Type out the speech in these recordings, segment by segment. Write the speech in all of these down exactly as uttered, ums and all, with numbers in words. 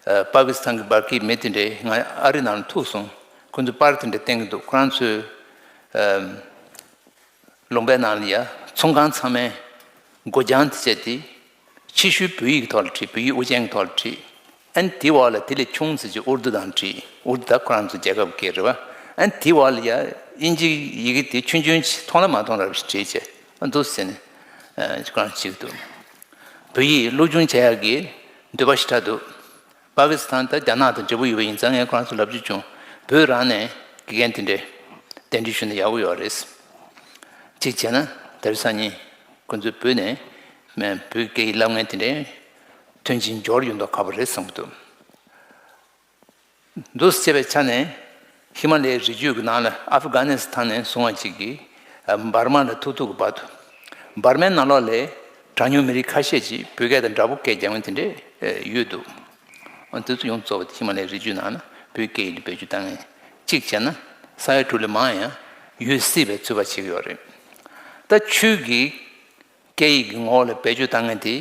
པ་ཀི་སི་ཐན་གྱི་བར་གྱི་མི་དེ་འདྲས་ང་ཨ་རི་ནང་ལ་ཐུག་སོང་། ཁོ་ཚོས་པར་དེ་འདྲས་བསྟན་གྱི་འདུག་ཁོ་རང་ཚོའི་ལུང་པའི་ནང་ལ་ཡ་ཚོང་ཁང་ཚང་མའི་སྒོ་བྱང་དེ་བྱས་ཏེ་ཕྱི་ཤུལ་བོད་ཡིག་གི་ཐོག་ལ་བྲིས། བོད་ཡིག་དབུ་ཅན་གྱི་ཐོག་ལ་བྲིས། ཨ་ནི་དེའི་འོག་ལ་དེ་ལས་ཆུང་ཙམ་ཅིག་ཨུར་དུ་དང་བྲིས། ཨུར་དུ་ད་ཁོ་རང་ཚོ་རྒྱལ་ཁབ་སྐད་རེད་བ། ཨ་ནི་དེའི་འོག་ལ་ཡ་དབྱིན་ཇིའི་ཡི་གེ་དེ་ཆུང་ཆུང་ཅིག་མཐོང་ལ་མ་མཐོང་རབ་ཞིག་བྲིས་བྱས། ཨ་འདུག་ཟེར་ནས་ཁོ་རང་བྱེད་ཀྱི་འདུག་བོད་ཡིག་སློབ་སྦྱོང་བྱེད་ཡག་གི་འདོད་པ་ཞེ་དྲག་འདུག་པ་ཀི་སི་ཐན་དང་རྒྱ་ནག་དང་འབྲེལ་བོ་ཡོད་པ་ཡིན་ཙང་ངས་ཁོ་རང་ཚོ་ལབ་རྒྱུ་བྱུང་། བོད་རང་ནས་དགེ་རྒན་དེ་འདྲས་གདན་འདྲེན་ཞུས་ན་ཡག་པོ་ཡོད་རེད། གཅིག་བྱས་ན་དེ་རིང་སང་ཉིན་ཁོ་ཚོས་བོད་ནས་བོད་སྐད་ཡིག་བསླབ་མཁན་དེ་འདྲས་ཐོན་ཆེན་འབྱོར་ཡོང་མདོག་ཁ་པོ་རེད་བསམ་གྱི་འདུག་འདུག་སེ་བྱས་པའི་ཆ་ནས་ཧི་མ་ལའི་རི་རྒྱུད་ཀྱི་ནང་ལ་ཨ་ཧྥི་གྷ་ནི་སི་ཐན་ནས་བཟུང་བ་ཅིག་གིས་འབར་མ་ལ་ཐུག་ཐུག་གི་བར་དུ། འབར་མའི་ནང་ལོགས་ལ་གྲངས་ཉུང་མི་རིགས་ཁ་ཤས་ཀྱིས་བོད་སྐད་དང་འདྲ་པོ་སྐད་རྒྱག་མཁན་དེ་འདྲས་ཡོད་འདུག་འོ་དེ་ཚོ་ཡོངས་རྫོགས་པ་ཧི་མ་ལའི་རི་རྒྱུད་ནང་ལ་བོད་སྐད་ཡིག་ལ་བེད་སྤྱོད་བཏང་མཁན་གཅིག་བྱས་ན་ས་ཡ་དྲུག་ལས་མང་ཡང་ཡོད་སྲིད་པའི་ཚོད་དཔག་བྱེད་ཀྱི་ཡོད་རེད། ད་ཆོས་ཀྱི་སྐད་ཡིག་གི་ངོ་བོ་ལ་བེད་སྤྱོད་བཏང་མཁན་དེ།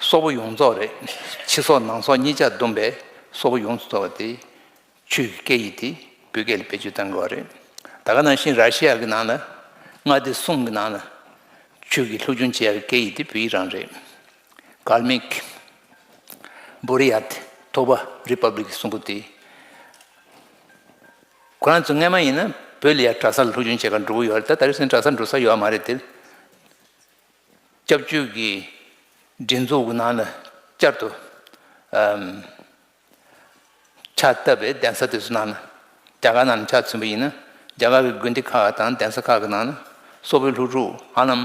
སོག་པོ་ཡོངས་རྫོགས་རེད། ཕྱི་སོག་ནང་སོག་གཉིས་ཆ་བསྡོམས་པའི་སོག་པོ་ཡོངས་སུ་རྫོགས་པ་དེ་ཆོས་ཀྱི་སྐད་ཡིག་དེ་བོད་སྐད་ལ་བེད་སྤྱོད་གཏང་དགོས་པ་རེད། ད་ག་ནང་བཞིན་ར་ཤི་ཡ་གི་ནང་ལ་མངའ་སྡེ་གསུམ་གྱི་ནང་ལ་ཆོས་ཀྱི་སློབ་སྦྱོང་བྱེད་ཡག་གི་སྐད་ཡིག་དེ་བོད་ཡིག་རང་རེད། ཀལ་མིག་བྷོ་རི་ཡ་ཐོ་བ་རི་པབ་ལིག་གསུམ་པོ་དེ། ཁོ་རང་ཚོ་སྔས་མ་ཡིན་ན་བོད་ལ་ཡ་གྲྭ་ས་ལ་སློབ་སྦྱོང་བྱེད་གར་འགྲོ་གི་ཡོད་རེད། ད་ད་རེས་སང་གྲྭ་ས་འགྲོ་ས་ཡོད་མ་རེད་དེ། སྐྱབས་བཅོལ་གྱི་སྒྲིག་འཛུགས་ཀྱི་ནང་ལ་བསྐྱར་དུ་ཨམ་ཕྱག་བཏབ་པའི་གདན་ས་དེ་ཚོ་ནང་ལ་རྒྱ་གར་ནང་ལ་ཆ་མཚོན་པ་ཡིན་ན་རྒྱ་གར་གྱི་དགོན་སྡེ་ཁག་དང་གདན་ས་ཁག་གི་ནང་ལ་སོག་པོའི་སློབ་ཕྲུག་ཧ་ལམ་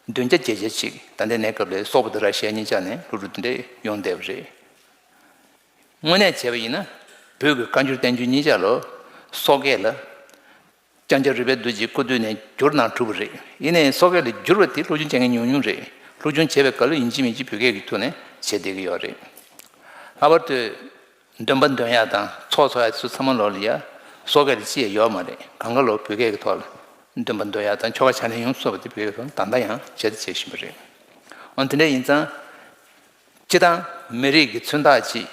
བདུན་བརྒྱ་བརྒྱད་བརྒྱ་ཅིག་ད་ལྟའི་གནས་སྐབས་ལ་སོག་པོ་དང་ར་ཤི་ཡ་གཉིས་ཆ་ནས་སློབ་ཕྲུག་དེ་འདྲ་ཡོང་བསྡད་པ་རེད། དངོས་གནས་བྱས་པ་ཡིན་ན་བོད་ཀྱི་བཀའ་འགྱུར་བསྟན་འགྱུར་གཉིས་ཆ་ལོ་སོག་སྐད་ལ། ལྕང་སྐྱ་རུས་པའི་རྡོ་རྗེའི་སྐུ་དུས་ནས་བསྒྱུར་གནང་གྲུབ་པ་རེད། ཡིན་ནའི་སོག་སྐད་ལ་བསྒྱུར་བ་དེ་སློབ་སྦྱོང་བྱེད་མཁན་ཉུང་ཉུང་རེད། སློབ་སྦྱོང་བྱེད་པའི་སྐབས་ལ་ཡིན་གཅིག་མིན་གཅིག་བོད་སྐད་ཀྱི་ཐོག་ནས་བྱེད་བསྡད་ཀྱི་ཡོད་རེད། ལྷག་པར་དུ་འདོན་པ་འདོན་ཡ་དང་ཚོགས་འཚོགས་ཡ་ཚོ་ཚང་མ་ལོག་ལ་ཡ་སོག་སྐད་ལ་ཅི་ཡང་ཡོད་མ་རེད། གང་ག་ལོག་བོད་སྐད་ཀྱི་ཐོག་ལ་འདོན་པ་འདོན་ཡ་དང་ཆོ་ག་ཕྱག་ལེན་ཡོངས་སུ་རྫོགས་པ་དེ་བོད་སྐད་ཀྱི་ཐོག་ནས་ད་ལྟ་ཡང་བྱས་དང་བྱེད་བཞིན་པ་རེད། འོན་དེ་འདྲ་ཡིན་ཙང་། སྤྱི་བཏང་མི་རིགས་ཀྱི་མཚོན་རྟགས་ཅིག་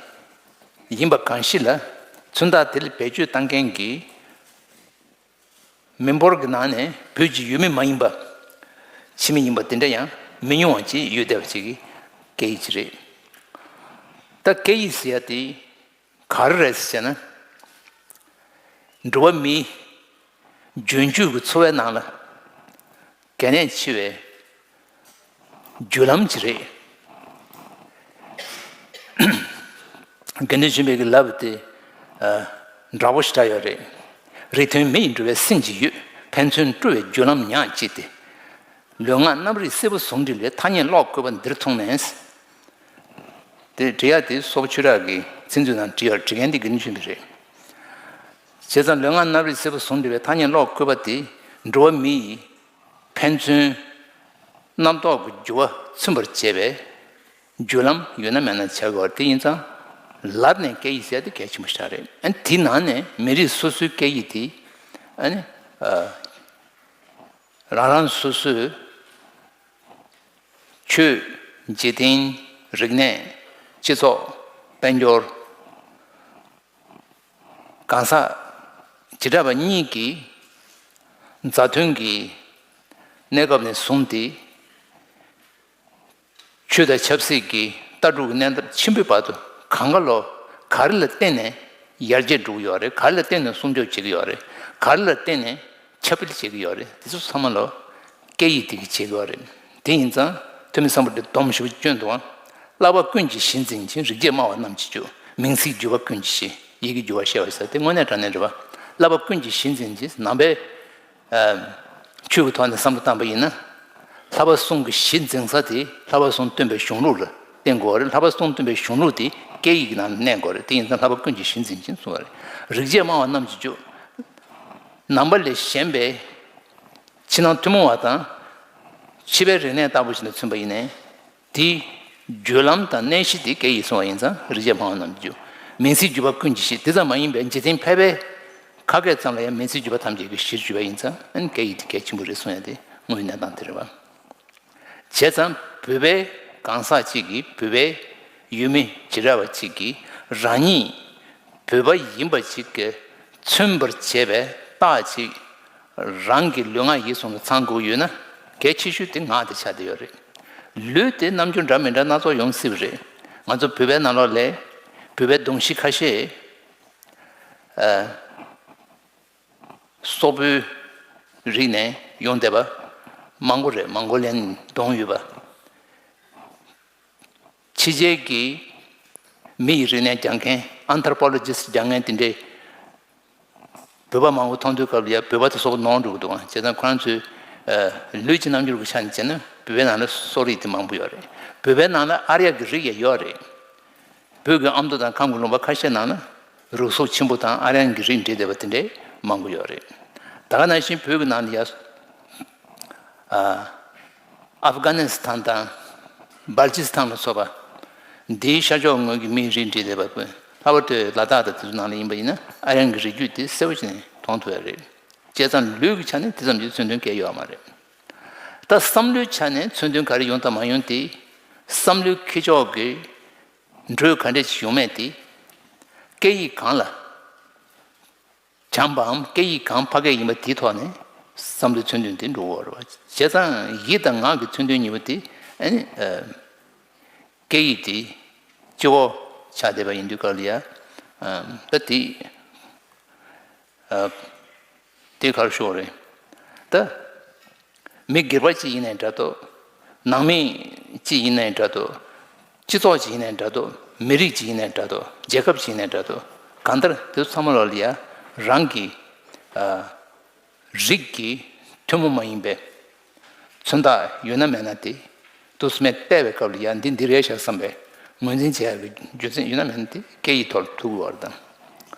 ཡིན་པ་གང་ཞིག་ལ་མཚོན་རྟགས་དེ་ལ་བེད་སྤྱོད་བཏང་མཁན་གྱི་མི་འབོར་གྱི་ནང་ནས་བོད་ཀྱི་ཡུལ་མི་མ་ཡིན་པ་ཕྱི་མི་ཡིན་པ་དེ་འདྲ་ཡང་མི་ཉུང་བ་ཅིག་ཡོད་བསྡད་པ་ཅིག་གི་སྐད་ཡིག་ཅིག་རེད། ད་སྐད་ཡིག་ཟེར་ཡ་དེ་ག་རེ་རེད་ཟེར་ན། འགྲོ་བ་མིའི་རྒྱུན་སྤྱོད་ཀྱི་འཚོ་བའི་ནང་ལ་གལ་གནད་ཆེ་བའི་བརྒྱུད་ལམ་ཅིག་རེད། དགེ་འདུན་ཆོས་འཕེལ་གྱིས་ལབ་པ་དེ་འདྲ་པོ་ཞེ་དྲག་ཡོད་རེད། རིགས་མཐུན་མི་ཡི་འགྲོ་བའི་སེམས་ཀྱི་ཡུལ། ཕན་ཚུན་སྤྲོ་བའི་བརྒྱུད་ལམ་ཉག་གཅིག་སྟེ། ལུས་ངག་རྣམ་རིག་སྲིད་པ་ཟུང་འབྲེལ་བའི། ཐ་སྙད་ཀློག་དགོས་པ་འདིར་མཐོང་ནས། དེ་འབྲི་ཡག་དེ་སོག་པོ་ཆོས་གྲགས་ཀྱི་ཚིག་མཛོད་ནང་བྲིས་ཡོད། འབྲི་མཁན་དེ་དགེ་འདུན་ཆོས་འཕེལ་རེད། བྱས་ཙང་ལུས་ངག་རྣམ་རིག་སྲིད་པ་ཟུང་འབྲེལ་བའི་ཐ་སྙད་ཀློག་དགོས་པ་དེ་འགྲོ་བ་མི་ཡི་ཕན་ཚུན་རྣམ་རྟོག་གི་རྒྱུ་བ་མཚོན་པར་བྱེད་པའི་བརྒྱུད་ལམ་ཡོད་ན་མེད་ན་ཆགས་ཀྱི་ཡོད་རེད། དེ་ཡིན་ཙང་ལར་ནས་སྐད་ཡིག་ཟེར་ཡ་དེ་གལ་ཆེན་པོ་ཞིག་རེད། ཨ་ནི་དེའི་ནང་ནས་མི་རིགས་སོ་སོའི་སྐད་ཡིག་དེ་ཨ་ནི་རང་རང་སོ་སོའི་ཆོས། འཇིག་རྟེན། རིག་གནས། སྤྱི་ཚོགས། དཔལ་འབྱོར། གང་ཟག་བྱེ་བྲག་པ་གཉིས་ཀྱི་མཛའ་མཐུན་གྱི་གནས་སྐབས་ནས་བཟུང་སྟེ། ཆོས་དང་ཆབ་སྲིད་ཀྱི་ལྟ་གྲུབ་ཀྱི་གནས་སྟངས་ཆེན་པོའི་བར་དུ་གང་ག་ལོ་ག་རེ་ལ་བརྟེན་ནས་ཡར་རྒྱས་འགྲོ་གི་ཡོད་རེད། ག་རེ་ལ་བརྟེན་ནས་སྲུང་སྐྱོབ་བྱེད་ཀྱི་ཡོད་རེད། ག་རེ་ལ་བརྟེན་ནས་ཁྱབ་སྤེལ་བྱེད་ཀྱི་ཡོད་རེད། དེ་ཚོ་ཚང་མ་ལོ་སྐད་ཡིག་དེ་གིས་བྱེད་ཀྱི་ཡོད་རེད། དེ་ཡིན་ཙང་ཐོན་མི་སམ་བྷོ་ཊས་སྡོམ་ཞེ་པོ་བསྐྱོན་འདུག་ཨང་། བསླབ་པ་ཀུན་གྱི་གཞི་འཛིན་ཅིང་། རིག་བྱེད་སྨྲ་བ་རྣམས་ཀྱི་རྒྱུ། མིང་ཚིག་བརྗོད་པ་ཀུན་གྱི་གཞི། ཡི་གེ་བསྒྱུར་བ་བཤད་པ་ཟེར་དེ་དངོས་གནས་དྲང་གནས་རེད་པ། བསླབ་པ་ཀུན་གྱི་གཞི་འཛིན་ཅིང་། ནང་པའི་ཆོས་ཀྱི་ཐོག་ནས་བསམ་བློ་བཏང་པ་ཡིན་ན། བསླབ་པ་གསུམ་གྱི་གཞི་འཛིན་ས་དེ་བསླབ་པ་གསུམ་སྟོན་པའི་གཞུང་ལུགས་ལ་བརྟེན་དགོས་རེད། བསླབ་པ་གསུམ་སྟོན་པའི་གཞུང་ལུགས་དེ་སྐད་ཡིག་གི་ནང་ལ་གནས་དགོས་རེད། དེ་ཡིན་ཙང་བསླབ་པ་ཀུན་གྱི་གཞི་འཛིན་ཅིང་གསུངས་པ་རེད། རིག་བྱེད་སྨྲ་བ་རྣམས་ཀྱི་རྒྱུ། ནང་པ་ལས་གཞན་པའི་ཕྱི་ནང་ཐུན་མོང་བ་དང་། ཕྱི་པའི་རིག་གནས་ལྟ་བུ་ཞིག་ལ་མཚོན་པ་ཡིན་ནའི། དེའི་བརྒྱུད་ལམ་དང་གནས་གཞི་དེ་སྐད་ཡིག་གསུངས་པ་ཡིན་ཙང་རིག་བྱེད་སྨྲ་བ་རྣམས་ཀྱི་རྒྱུ། མིང་ཚིག་བརྗོད་པ་ཀུན་གྱི་གཞི། དེ་ཙམ་མ་ཡིན་པའི་འཇིག་རྟེན་ཕལ་པའི་ཁ་སྐད་ཙམ་ལ་ཡང་མིང་ཚིག་བརྗོད་པ་ཐམས་ཅད་ཀྱི་གཞིར་གྱུར་པ་ཡིན་ཙང་ཨ་ནི་སྐད་ཡིག་དེ་གལ་ཆེན་པོ་རེད་གསུང་ཡ་དེ་དངོས་ཡོད་གནས་སྟངས་དེ་རེད་བ། བྱས་ཙང་བོད་པའི་གང་ཟག་ཅིག་གིས་བོད་པའི་ ཡུལ་མི་ཇི་འདྲ་བ་ཅིག་གིས་རང་ཉིད་བོད་པ་ཡིན་པ་ཅིག་གིས་མཚོན་པར་བྱེད་པའི་རྟགས་ཅིག་རང་གི་ལུས་ངག་ཡིད་གསུམ་ལ་ཚང་དགོས་ཡོད་ན། གལ་ཆེ་ཤོས་དེ་ངག་དེ་ཆགས་བསྡད་ཡོད་རེད། ལུས་དེ་རྣམ་འགྱུར་འདྲ་མི་འདྲ་སྣ་ཚོགས་ཡོང་སྲིད་པ་རེད། ང་ཚོ་བོད་པའི་ནང་ལོགས་ལ་བོད་པའི་གདོང་བཞི་ཁ་ཤས། ཨ། སོག་པོའི་རིགས་ནས་ཡོང་བསྡད་པ་མང་པོ་རེད། མོང་གོ་ལི་ཡན་གདོང་ཡོད་པ། ཕྱི་རྒྱལ་གྱི་མི་ཡི་རིགས་ནས་སྦྱང་མཁན། ཨན་ཐར་པོ་ལོ་ཇི་སི་སྦྱང་མཁན་དེ་འདྲས་བོད་པ་མང་པོ་མཐོང་དུས་སྐབས་ལ་ཡ། བོད་པ་དེ་སོག་པོ་ནོར་འགྲོ་གི་འདུག་ཨང་། བྱས་ཙང་ཁོ་རང་ཚོའི་ཨ་ལུས་ཀྱི་རྣམ་འགྱུར་གྱི་ཆ་ནས་བྱས་ན། བོད་པའི་ནང་ལ་སོག་རིགས་དེ་མང་པོ་ཡོད་རེད། བོད་པའི་ནང་ལ་ཨར་ཡ་གི་རིགས་ཡང་ཡོད་རེད། བོད་ཀྱི་ཨ་མདོ་དང་ཁམས་ཀྱི་ལུང་པ་ཁ་ཤས་ནང་ལ་རུ་སོག་ཆེན་པོ་དང་ཨར་ཡན་གྱི་རིགས་འདྲེས་བསྡད་པ་དེ་འདྲས་མང་པོ་ཡོད་རེད། ད་ག་ནང་བཞིན་བོད་ཀྱི་ནང་ལ་ཡ། ཨ། ཨབ་གྷ་ནི་སི་ཐན་དང་བལ་ཇི་སི་ཐན་ལ་སོགས་པ་འདིའི་ཤར་ཕྱོགས་ངོས་ཀྱི་མིའི་རིགས་འདྲེས་བསྡད་པ། ལྷག་པར་དུ་ལ་དྭགས་དང་དེ་ཚོ་ནང་ལ་ཡིན་པ་ཡིན་ན། ཨར་ཡན་གྱི་རིགས་རྒྱུད་དེ་གསལ་པོ་བྱས་ནས་མཐོང་ཐུབ་ཡ་རེད། བྱས་ཙང་ལུས་ཀྱི་ཆ་ནས་དེ་ཙམ་གྱི་མཚོན་དོན་གང་ཡང་ཡོད་མ་རེད། ད་བསམ་བློའི་ཆ་ནས་མཚོན་དོན་ག་རེ་ཡོང་དང་མ་ཡོང་དེ། བསམ་བློའི་འཁྱེར་ཕྱོགས་ཀྱི་འགྲོས་ག་འདྲས་ཅིག་ཡོང་མིན་དེ། སྐད་ཡིག་གང་ལ་སྦྱངས་པའམ་སྐད་ཡིག་གང་ཕ་སྐད་ཡིན་པ་དེའི་ཐོག་ནས་བསམ་བློའི་མཚོན་དོན་དེ་འགྲོ་གི་ཡོད་རེད་པ། བྱས་ཙང་ཡིད་དང་ངག་གི་མཚོན་དོན་གཉིས་པོ་དེ། ཨ་ནི་ཨ་སྐད་ཡིག་དེ་གཅིག་པོ་ཆགས་བསྡད་པ་ཡིན་དུས་སྐབས་ལ་ཡ། ཨ། ད་དེ། ཨ། དེ་ག་རེ་ཞུ་དགོས་རེད། ད་མི་སྒེར་པ་གཅིག་ཡིན་ནའི་འདྲ་འདུག། ནང་མི་གཅིག་ཡིན་ནའི་འདྲ་འདུག། སྤྱི་ཚོགས་གཅིག་ཡིན་ནའི་འདྲ་འདུག། མི་རིགས་གཅིག་ཡིན་ནའི་འདྲ་འདུག། རྒྱལ་ཁབ་གཅིག་ཡིན་ནའི་འདྲ་འདུག། གང་ལྟར་དེ་ཚོ་ཚང་མ་ལོགས་ལ་ཡ། རང་གི་ཨ་རིགས་ཀྱི་ཐུན་མོང་མ་ཡིན་པའི་མཚོན་རྟགས་ཡོད་ན་མེད་ན་དེ། དུས་སྨད་བལྟས་པའི་སྐབས་ལ་ཡ། འདི་འདི་རེད་ཤག་བསམ་པའི་ངོས་འཛིན་བྱེད་ཡག་གི་རྒྱུ་མཚན་ཡོད་ན་མེད་ན་དེ་སྐད་ཡིག་ཐོག་ལ་ཐུག་དགོས་པ་རེད་དང་།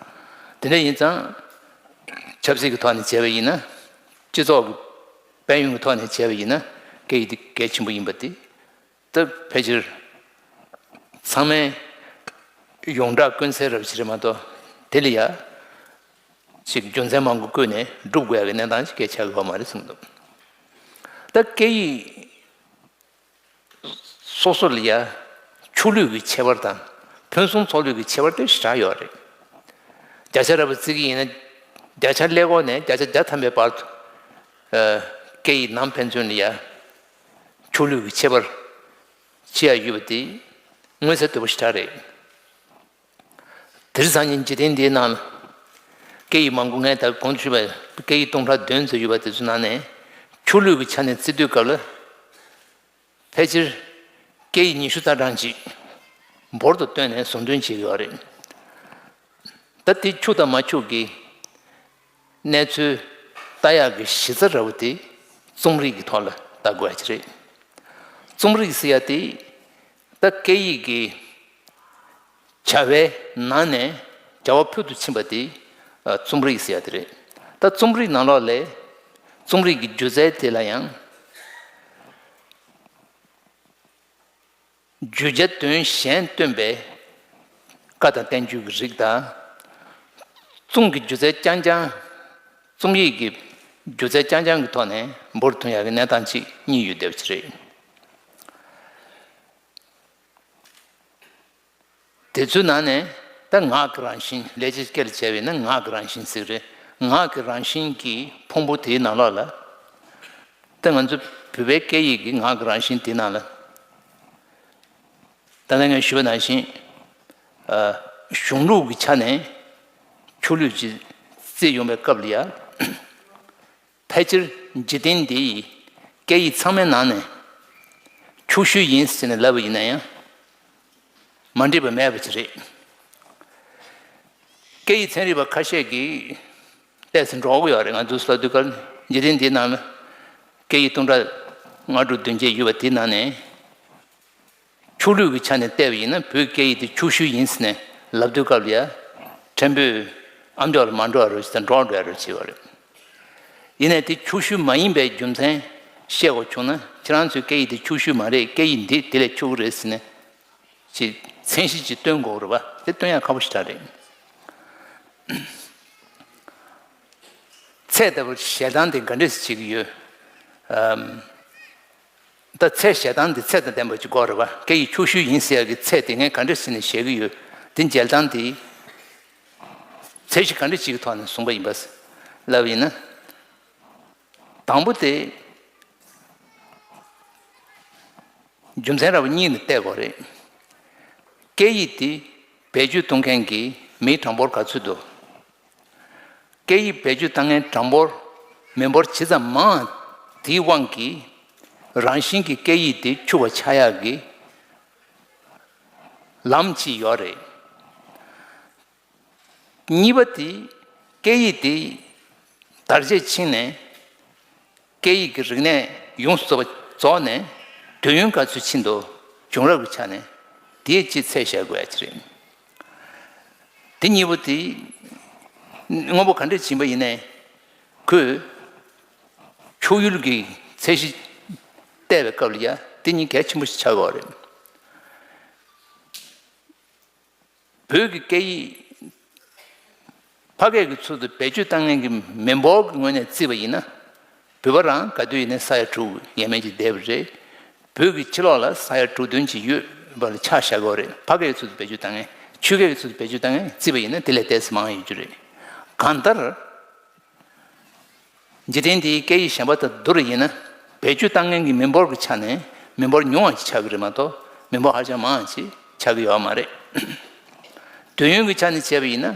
དེ་འདྲ་ཡིན་ཙང་ཆབ་སྲིད་ཀྱི་ཐོག་ནས་བྱས་པ་ཡིན་ན། སྤྱི་ཚོགས་ཀྱི་དཔལ་ཡོན་གྱི་ཐོག་ནས་བྱས་པ་ཡིན་ན། སྐད་ཡིག་དེ་གལ་ཆེན་པོ་ཡིན་པ་དེ། ད་ཕལ་ཆེར་ཚང་མས་ཡོངས་གྲགས་ཀུན་གསལ་རབ་ཅིག་རེད་མ་གཏོགས། དེ་ལ་ཡ་ཅིག་རྒྱུ་མཚན་མང་པོ་བཀོད་ནས་སྒྲུབ་དགོས་ཡ་གི་གནས་སྟངས་ཅིག་གལ་ཆགས་ཀྱི་ཡོད་མ་རེད་བསམ་གྱི་འདུག། ད་སྐད་ཡིག་སོ་སོ་ལ་ཡ་ཆོས་ལུགས་ཀྱི་ཁྱད་པར་དང་ཕུན་སུམ་ཚོགས་ལུགས་ཀྱི་ཁྱད་པར་དེ་ཞེ་དྲག་ཡོད་རེད། བརྒྱ་ཆ་རེ་བ་བརྩི་གི་ཡིན་ན། བརྒྱ་ཆ་ཀླད་ཀོར་ནས་བརྒྱ་ཆ་བརྒྱ་ཐམ་པའི་བར་དུ། ཨ། སྐད་ཡིག་ནང་ཕན་ཚུན་ལ་ཡ་ཆོས་ལུགས་ཀྱི་ཁྱད་པར་ཕྱེ་ཡ་ཡོད་པ་དེ་མངོན་གསལ་དོད་པོ་ཞེ་དྲག་རེད། དེང་སང་ཉིན་འཇིག་རྟེན་འདིའི་ནང་ལ་སྐད་ཡིག་མང་པོ། ངས་ད་གོང་དུ་ཞུས་པ། སྐད་ཡིག་སྟོང་ཕྲག་བདུན་ཙམ་ཡོད་པ་དེ་ཚོའི་ནང་ནས་ཆོས་ལུགས་ཀྱི་ཆ་ནས་བརྩི་དུས་སྐབས་ལ། ཕལ་ཆེར་སྐད་ཡིག་ཉི་ཤུ་རྩ་གྲངས་ཅིག་འབོར་དུ་བཏོན་ནས་ཟུར་འདོན་བྱེད་ཀྱི་ཡོད་རེད། ད་དེ་ཕྱུག་དང་མ་ཕྱུག་གི་གནས་ཚུལ་ལྟ་ཡག་གི་གཞི་རྩ་ར་བ་དེ་རྩོམ་རིག་གི་ཐོག་ལ་ལྟ་དགོས་ཡ་ཅིག་རེད། རྩོམ་རིག་ཟེར་ཡ་དེ་ད་སྐད་ཡིག་གི་བྱ་བའི་ནང་ནས་བྱ་བ་ཕུལ་དུ་ཕྱིན་པ་དེ། ཨ། རྩོམ་རིག་ཟེར་ཡ་དེ་རེད། ད་རྩོམ་རིག་ནང་ལོགས་ལ་རྩོམ་རིག་གི་སྒྱུ་རྩལ་དེ་ལ་ཡང་བརྗོད་བྱ་དོན་གཞན་སྟོན་པའི་བཀའ་དང་བསྟན་བཅོས་ཀྱི་རིགས་དང་། རྩོམ་གྱི་སྒྱུ་རྩལ་རྐྱང་རྐྱང་། རྩོམ་ཡིག་གི་སྒྱུ་རྩལ་རྐྱང་རྐྱང་གི་ཐོག་ནས་འབུར་ཐོན་ཡག་གི་གནས་སྟངས་གཅིག་གཉིས་ཡོད་བསྡད་པ་ཅིག་རེད། དེ་ཚོའི་ནང་ནས་ད་ངག་གི་རང་བཞིན། ལས་ཀྱི་སྐད་ལ་བྱས་པས་ན་ངག་གི་རང་བཞིན་ཟེར་གི་རེད། ངག་གི་རང་བཞིན་གྱི་ཕུང་པོ་དེའི་ནང་ལོགས་ལ། ད་ང་ཚོ་བོད་པའི་སྐད་ཡིག་གི་ངག་གི་རང་བཞིན་དེའི་ནང་ལ། ད་ནི་ངས་ཞུས་པ་ནང་བཞིན། ཨ། གཞུང་ལུགས་ཀྱི་ཆ་ནས་ཆོས་ལུགས་ཀྱི་རྩིས་ཡོང་བའི་སྐབས་ལ་ཡ། ཕལ་ཆེར་འཇིག་རྟེན་འདི་ཡི་སྐད་ཡིག་ཚང་མའི་ནང་ནས་ཕྱུག་ཤོས་ཡིན་ཟེར་ནས་ལབ་པ་ཡིན་ན་ཡང་མ་འགྲིག་པ་མེད་པ་ཅིག་རེད། སྐད་ཡིག་ཚན་རིག་པ་ཁ་ཤས་ཀྱིས་བལྟས་ཚེ་འགྲོ་གི་ཡོད་རེད། ང་ཚོས་ལབ་དུས་སྐབས་འཇིག་རྟེན་འདིའི་ནང་ལ་སྐད་ཡིག་སྟོང་ཕྲག་ལྔ་དྲུག་བདུན་བརྒྱད་ཡོད་པ་དེའི་ནང་ནས། ཆོས་ལུགས་ཀྱི་ཆ་ནས་བལྟས་པ་ཡིན་ན་བོད་སྐད་ཡིག་དེ་ཕྱུག་ཤོས་ཡིན་ཟེར་ནས་ལབ་དུས་སྐབས་ལ་ཡ། ཕྲན་བུ་ཨ་མཆོག་ལ་མ་འགྲོ་བ་རེད་ཟེར། འགྲོ་འགྲོ་ཡ་རེད་ཅེས་པ་རེད། ཡིན་ནའི་དེ་ཕྱུག་ཤོས་མ་ཡིན་པའི་རྒྱུ་མཚན་བཤད་དགོས་བྱུང་ན། ཁྱེད་རང་ཚོའི་སྐད་ཡིག་དེ་ཕྱུག་ཤོས་མ་རེད། སྐད་ཡིག་འདི་དེ་ལས་ཕྱུག་གི་རེད་ཟེར་ནས་ཅིག་མཚན་གཞི་ཅིག་སྟོན་དགོས་རེད་པ། དེ་སྟོན་ཡ་ཁག་པོ་ཞེ་དྲག་རེད། ཚད་ལྟ་བུ་ཞལ་ཐང་དེ་ག་འདྲས་སེ་བྱེད་ཀྱི་ཡོད། ཨམ། ད་ཚད་བཞེས་སྟངས་འདི་ཚད་དང་ལྡན་པ་ཅིག་དགོས་རེད་བ། སྐད་ཡིག་ཕྱོགས་བཞུགས་ཡིན་ཟེར་ཡག་གི་ཚད་དེ་ངས་ག་འདྲ་བྱས་ནས་བཞེས་ཀྱི་ཡོད། འདི་འཇལ་སྟངས་དེ་ཚད་གཞི་ག་འདྲ་ཅིག་གི་ཐོག་ནས་བཟུང་པ་ཡིན་པ་ལབ་ཡིན་ན། དང་པོ་དེ་རྒྱུ་མཚན་ར་བ་གཉིས་ནས་བལྟ་དགོས་རེད། སྐད་ཡིག་དེ་བེད་སྤྱོད་གཏོང་མཁན་གྱི་མིའི་གྲངས་འབོར་ག་ཚོད་འདུག་སྐད་ཡིག་བེད་སྤྱོད་བཏང་མཁན་གྲངས་འབོར་མི་འབོར་ཇི་ཙམ་མང་དེའི་དབང་གིས་རང་བཞིན་གྱིས་སྐད་ཡིག་དེ་འཕྱུར་བ་ཆགས་ཡག་གི་ལམ་ཅིག་ཡོད་རེད། གཉིས་པ་དེ་སྐད་ཡིག་དེ་དར་རྒྱས་ཕྱིན་ནས་སྐད་ཡིག་གི་རིག་གནས་ཡོངས་སུ་རྫོགས་པ་རྫོགས་ནས་དུས་ཡུན་ག་ཚོད་ཕྱིན་འདུག་བྱུང་རབས་ཀྱི་ཆ་ནས་དེའི་ཅིག་ཚད་བཞག་དགོས་ཡ་ཅིག་རེད། དེ་གཉིས་པོ་དེ་སྔོན་པོ་ག་འདྲས་ཕྱིན་པ་ཡིན་ནའི་ཁོས་ཕྱོགས་ཡུལ་གྱི་ཚད་གཞི་བལྟས་པའི་སྐབས་ལ་ཡ་དེ་གཉིས་གལ་ཆེན་པོ་ཞིག་ཆགས་ཀྱི་ཡོད་རེད། བོད་ཀྱི་སྐད་ཡིག་ཕ་སྐད་ཀྱི་ཚུལ་དུ་བེད་སྤྱོད་བཏང་མཁན་གྱི་མི་འབོར་གྱི་ངོས་ནས་བརྩིས་པ་ཡིན་ན། བོད་པ་རང་ག་དུས་ཡིན་ནའི་ས་ཡ་དྲུག་ཡས་མས་ཅིག་བསྡད་པ་རེད། བོད་ཀྱི་ཕྱི་ལོགས་ལ་ས་ཡ་དྲུག་བདུན་ཅིག་ཡོད་པ་ལ་ཆ་བཞག་དགོས་རེད། ཕ་སྐད་ཀྱི་ཚུལ་དུ་བེད་སྤྱོད་བཏང་མཁན། ཆོས་སྐད་ཀྱི་ཚུལ་དུ་བེད་སྤྱོད་བཏང་མཁན་བརྩིས་པ་ཡིན་ན་དེ་ལས་ཏོག་ཙམ་མང་ཡོད་རྒྱུ་རེད། གང་ལྟར། འཇིག་རྟེན་འདིའི་སྐད་ཡིག་གཞན་པ་དང་བསྡུར་ཡིན་ན། བེད་སྤྱོད་བཏང་མཁན་གྱི་མི་འབོར་གྱི་ཆ་ནས་མི་འབོར་ཉུང་བ་ཞིག་ཆགས་ཀྱི་རེད་མ་གཏོགས་མི་འབོར་ཧ་ཅང་མང་བ་ཞིག་ཆགས་ཀྱི་ཡོད་མ་རེད། དུས་ཡུན་གྱི་ཆ་ནས་བྱས་པ་ཡིན་ན།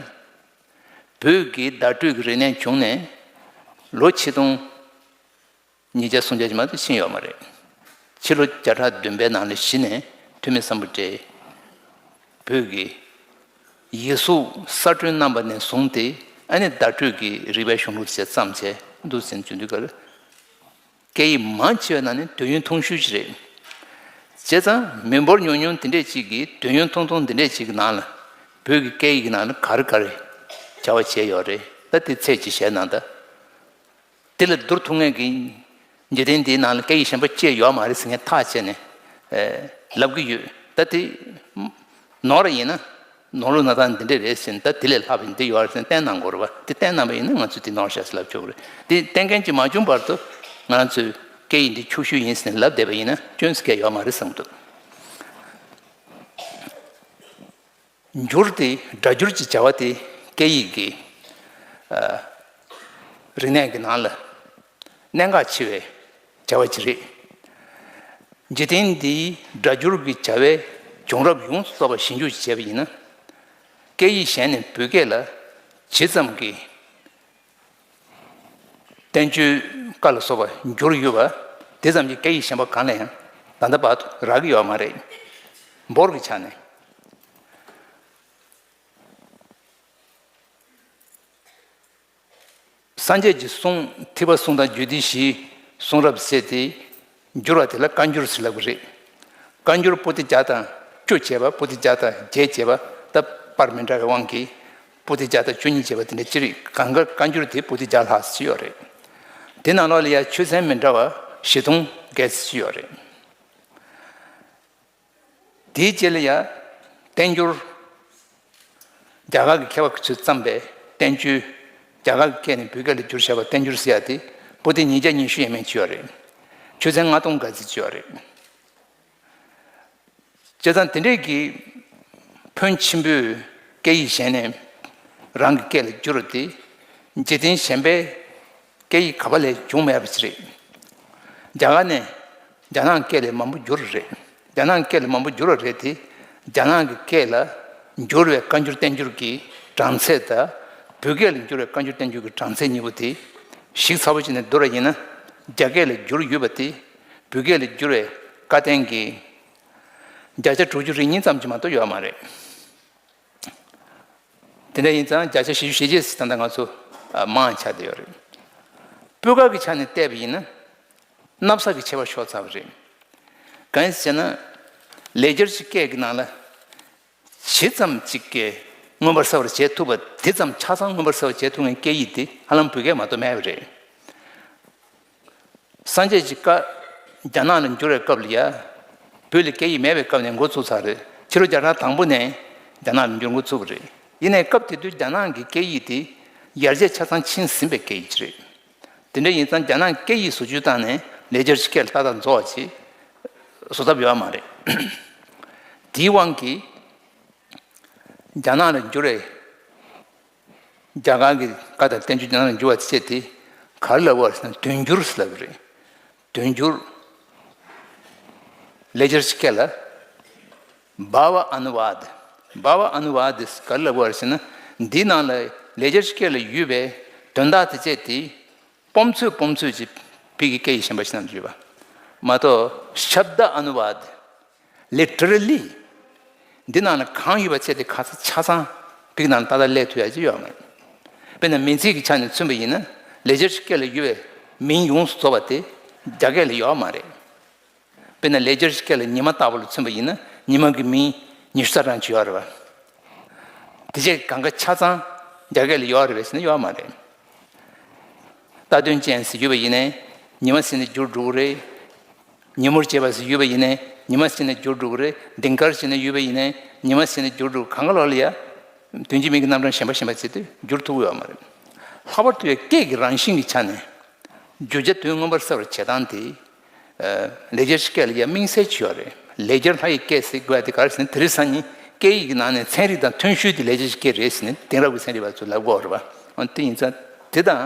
བོད་ཀྱི་བརྡ་སྤྲོད་ཀྱི་རིག་གནས་བྱུང་ནས་ལོ་ཆིག་སྟོང་ཉིས་བརྒྱ་སུམ་བརྒྱ་ཅིག་མ་གཏོགས་ཕྱིན་ཡོད་མ་རེད། ཕྱི་ལོ་བརྒྱ་ཕྲག་བདུན་པའི་ནང་ལ་གཞི་ནས་ཐོན་མི་སམ་བྷོ་ཊས་བོད་ཀྱི་ཡིག་གཟུགས་གསར་སྐྲུན་གནང་པ་ནས་བཟུང་སྟེ། ཨ་ནི་བརྡ་སྤྲོད་ཀྱི་རིག་པའི་གཞུང་ལུགས་བཅས་བརྩམས་བྱས་འདུག་ཟིན་བྱུང་དུས་སྐབས་སྐད་ཡིག་མང་ཆེ་བའི་ནང་ནས་དུས་ཡུན་ཐུང་ཤོས་ཅིག་རེད། བྱས་ཙང་མི་འབོར་ཉུང་ཉུང་འདི་འདྲས་ཅིག་གིས་དུས་ཡུན་ཐུང་ཐུང་འདི་འདྲས་ཅིག་གི་ནང་ལ་བོད་ཀྱི་སྐད་ཡིག་གི་ནང་ལ་ག་རེ་ག་རེ་བྱ་བ་བྱས་ཡོད་རེད། ད་དེ་ཚད་ཅིག་བཤད་གནང་ད། དེ་ལ་བསྡུར་ཐུབ་མཁན་གྱི་འཇིག་རྟེན་འདིའི་ནང་ལ་སྐད་ཡིག་གཞན་པ་ཅི་ཡང་ཡོད་མ་རེད་ཟེར་མཁན་ཐག་བཅད་ནས་ལབ་ཀྱི་ཡོད། ད་དེ་ནོར་ཡིན་ན་ནོར་ལུགས་སྣ་ཚོགས་འདི་འདྲ་རེད་ཟེར་ནས། ད་དེ་ལས་ལྷག་པ་འདི་ཡོད་རེད་ཟེར་ནས་བསྟན་གནང་དགོས་རེད་བ། དེ་བསྟན་གནང་པ་ཡིན་ན་ང་ཚོས་དེ་ནོར་ཤག་ཟེར་ལབ་ཆོག་གི་རེད། དེ་བསྟན་མཁན་ཅིག་མ་བྱུང་བར་དུ་ང་ཚོས་སྐད་ཡིག་འདི་ཕྱོགས་བཞུགས་ཡིན་ཟེར་ནས་ལབ་བསྡད་པ་ཡིན་ན་སྐྱོན་ཟེར་མཁན་ཡོད་མ་རེད་བསམ་འདུག་འགྱུར་ཏེ་སྒྲ་སྒྱུར་གྱི་བྱ་བ་དེ་སྐད་ཡིག་གི་ཨ་རིག་གནས་ཀྱི་ནང་ལ་གནད་འགག་ཆེ་བའི་བྱ་བ་ཅིག་རེད། འཇིག་རྟེན་འདིའི་སྒྲ་སྒྱུར་གྱི་བྱ་བའི་བྱུང་རབས་ཡོངས་སུ་རྫོགས་པ་ཞིབ་འཇུག་བྱས་པ་ཡིན་ན། སྐད་ཡིག་གཞན་ནས་བོད་སྐད་ལ་ཇི་ཙམ་གྱི་བསྟན་བཅོས་བཀའ་ལ་སོགས་པ་བསྒྱུར་ཡོད་པ་དེ་ཙམ་གྱིས་སྐད་ཡིག་གཞན་པ་གང་ལ་ཡང་ད་ལྟ་བར་དུ་རག་གི་ཡོད་མ་རེད། འབོར་གྱི་ཆ་ནས། སངས་རྒྱས་ཀྱི་གསུང་ཐེག་པ་གསུམ་དང་རྒྱུད་སྡེ་བཞིའི་གསུང་རབ་ཟེར་ཏེ་བསྒྱུར་བ་དེ་ལ་བཀའ་འགྱུར་ཟེར་ལབ་ཀྱི་རེད། བཀའ་འགྱུར་པོ་ཏི་བརྒྱ་དང་བཅུ་བྱས་པ། པོ་ཏི་བརྒྱ་དང་བརྒྱད་བྱས་པ། ད་པར་མི་འདྲ་བའི་དབང་གིས་པོ་ཏི་བརྒྱ་དང་བཅུ་གཉིས་བྱས་པ་དེ་འདྲ་ཅི་རིགས་གང་ག་བཀའ་འགྱུར་དེ་པོ་ཏི་བརྒྱ་ལྷག་ཙམ་ཡོད་རེད། དེ་ནང་ལོགས་ལ་ཡང་ཆོས་ཚན་མི་འདྲ་བ་བཞི་སྟོང་བརྒལ་ཙམ་ཡོད་རེད། དེའི་རྗེས་ལ་ཡང་བསྟན་འགྱུར། རྒྱ་གར་གྱི་མཁས་པ་ཚོས་བརྩམས་པའི་བསྟན་བཅོས་རྒྱ་གར་གྱི་སྐད་ནས་བོད་སྐད་ལ་བསྒྱུར་བཞག་པ་བསྟན་འགྱུར་ཟེར་ཡ་དེ་པོ་ཏི་ཉིས་བརྒྱ་ཉི་ཤུ་ཡས་མས་ཅིག་ཡོད་རེད། ཆོས་ཚན་ལྔ་སྟོང་འགའ་ཙམ་ཅིག་ཡོད་རེད། བྱས་ཙང་དེ་འདྲས་ཀྱི་ཕོན་ཆེན་པོས་སྐད་ཡིག་གཞན་ནས་རང་གི་སྐད་ལ་བསྒྱུར་ཏེ་འཇིག་རྟེན་གཞན་པའི་སྐད་ཡིག་ག་པ་ལས་བྱུང་མེད་པ་ཞིག་རེད། རྒྱ་གར་ནས་རྒྱ་ནག་སྐད་ལ་མང་པོ་བསྒྱུར་བ་རེད། རྒྱ་ནག་སྐད་ལ་མང་པོ་བསྒྱུར་བ་རེད་དེ། རྒྱ་ནག་གི་སྐད་ལ་བསྒྱུར་བའི་བཀའ་འགྱུར་བསྟན་འགྱུར་གྱི་གྲངས་ཚད་དང་། བོད་སྐད་ལ་བསྒྱུར་བའི་བཀའ་འགྱུར་བསྟན་འགྱུར་གྱི་གྲངས་ཚད་གཉིས་པོ་དེ་ཞིབ་ཚགས་པོ་བྱས་ནས་བསྡུར་བ་ཡིན་ན། རྒྱ་སྐད་ལ་བསྒྱུར་ཡོད་པ་དེ་བོད་སྐད་ལ་བསྒྱུར་བའི་བཀའ་བསྟན་གྱི་བརྒྱ་ཆ་དྲུག་ཅུ་རེ་གཉིས་ཙམ་ཅིག་མ་གཏོགས་ཡོད་མ་རེད། དེ་འདྲ་ཡིན་ཙང་བརྒྱ་ཆ་བཞི་བཅུ་ཞེ་བརྒྱད་ཙམ་ད་ལྟ་ང་ཚོ་མང་ཆགས་བསྡད་ཡོད་རེད། སྤུས་ཀ་གི་ཆ་ནས་བལྟས་པ་ཡིན་ན་གནམ་ས་གི་ཁྱད་པར་ཤོར་ཚར་བ་རེད། གང་ཡིན་ཟེར་ན། ལེགས་སྦྱར་གྱི་སྐད་ཀྱི་ནང་ལ་ཇི་ཙམ་ཅིག་གིས་མངོན་པར་གསལ་བར་བྱེད་ཐུབ་པ། དེ་ཙམ་ཆ་ཚང་མངོན་པར་གསལ་བར་བྱེད་ཐུབ་མཁན་སྐད་ཡིག་དེ་ཧ་ལམ་བོད་སྐད་མ་གཏོགས་མེད་པ་རེད། སངས་རྒྱས་ཀྱི་བཀའ་རྒྱ་ནག་ལ་འགྱུར་བའི་སྐབས་ལ་ཡ། བོད་ལ་སྐད་ཡིག་མེད་པའི་སྐབས་ནས་འགོ་བཙུགས་ཚར་རེད། ཕྱི་ལོ་བརྒྱ་ཕྲག་དང་པོ་ནས་རྒྱ་ནག་ལ་འགྱུར་འགོ་བཙུགས་པ་རེད། ཡིན་ནའི་སྐབས་དེ་དུས་རྒྱ་ནག་གི་སྐད་ཡིག་དེ་ཡར་རྒྱས་ཆ་ཚང་ཕྱིན་ཟིན་པའི་སྐད་ཡིག་ཅིག་རེད། དེ་འདྲ་ཡིན་ཙང་རྒྱ་ནག་སྐད་ཡིག་བཟོ་བཅོས་བཏང་ནས་ལེགས་སྦྱར་གྱི་སྐད་ལ་ལྟ་སྟངས་རྫོགས་པ་ཅིག་བཟོ་ཐབས་ཡོད་མ་རེད། དེའི་དབང་གིས་རྒྱ་ནག་ལ་འགྱུར་བའི། རྒྱ་གར་གྱི་བཀའ་དང་བསྟན་བཅོས་རྒྱ་ནག་ལ་འགྱུར་བ་བྱས་ཏེ་ག་རེ་ལབ་པ་ཟེར་ན་དུས་འགྱུར་ཟེར་ལབ་ཀྱི་རེད། དུས་འགྱུར། ལེགས་སྦྱར་གྱི་སྐད་ལ། བྷ་བ་ཨ་ནུ་ཝཱ་ད། བྷ་བ་ཨ་ནུ་ཝཱ་ད་ཟེར་ག་རེ་ལབ་པ་ཟེར་ན། འདིའི་ནང་ལ་ལེགས་སྦྱར་གྱི་སྐད་ལ་ཡོད་པའི་དོན་དག་དེ་བྱས་ཏེ། སྤོམ་ཚོད་སྤོམ་ཚོད་ཅིག་ཕ་གི་སྐད་ཡིག་གཞན་པ་ཞིག་ནང་དུ་ཡོད་པ། མ་གཏོགས་ཤབ་དཱ་ཨ་ནུ་ཝཱ་ད། ལི་ཊི་ར་ལི། འདི་ནང་ལ་གང་ཡོད་པ་བྱས་ཏེ་ག་ས་ཆ་ཚང་ཕ་གི་ནང་ལ་ཏག་ཏག་སླེབས་ཐུབ་ཡ་ཅིག་ཡོད་མ་རེད། དཔེར་ན་མིང་ཚིག་གི་ཆ་ནས་མཚོན་པ་ཡིན་ན། ལེགས་སྦྱར་གྱི་སྐད་ལ་ཡོད་པའི་མིང་ཡོངས་སུ་རྫོགས་པ་དེ་རྒྱ་སྐད་ལ་ཡོད་མ་རེད། དཔེར་ན་ལེགས་སྦྱར་གྱི་སྐད་ལ་ཉི་མ་ལྟ་བུ་ལ་མཚོན་པ་ཡིན་ན་ཉི་མ་གི་མིང་ཉི་ཤུ་རྩ་གྲངས་ཅིག་ཡོད་རེད་པ། དེ་བྱས་གང་ག་ཆ་ཚང་རྒྱ་སྐད་ལ་ཡོད་རེད་པས་ཟེར་ན་ཡོད་མ་རེད། རྟ་བདུན་ཅན་ཟེར་ཡོད་པ་ཡིན་ནའི་ཉི་མ་ཟེར་ནས་བསྒྱུར་འགྲོ་གི་རེད། ཉིན་མོར་བྱེད་པ་ཟེར་ཡོད་པ་ཡིན་ནའི་ཉི་མ་ཟེར་ནས་བསྒྱུར་འགྲོ་གི་རེད། ལྡིང་དཀར་ཟེར་ནས་ཡོད་པ་ཡིན་ནའི་ཉི་མ་ཟེར་ནས་བསྒྱུར་འགྲོ་གི། གང་ག་ལོག་ལ་ཡ། དོན་གྱི་མིང་གི་རྣམ་གྲངས་གཞན་པ་གཞན་པ་བྱེད་དུས་བསྒྱུར་ཐུབ་ཀྱི་ཡོད་མ་རེད། ལྷག་པར་དུ་ཡ་སྐད་ཀྱི་རང་བཞིན་གྱི་ཆ་ནས་བསྒྱུར་བྱ་དོན་མངོན་པར་གསལ་བར་བྱེད་སྟངས་དེ། ལེགས་སྦྱར་གྱི་སྐད་ལ་ཡ་དམིགས་བསལ་ཅིག་ཡོད་རེད། ལེགས་སྦྱར་ལྷ་ཡི་སྐད་ཟེར་དགོས་ཡ་དེ་ག་རེ་ཟེར་ན་དེ་རིང་སང་ཉིན་སྐད་ཡིག་གི་ནང་ནས་ཚན་རིག་དང་ཐོན་ཤུལ་དེ་ལེགས་སྦྱར་གྱི་སྐད་རེད་ཟེར་ནས་དེང་རབས་ཀྱི་ཚན་རིག་པ་ཚོས་ལབ་ཀྱི་ཡོད་རེད་པ། འོ་དེ་ཡིན་ཙང་དེ་དང་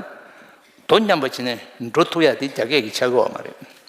དོ་མཉམ་པ་བྱས་ནས་འགྲོ་ཐུབ་ཡ་དེ་རྒྱ་སྐད་ཀྱིས་ཆགས་ཀྱི་ཡོད་མ་རེད།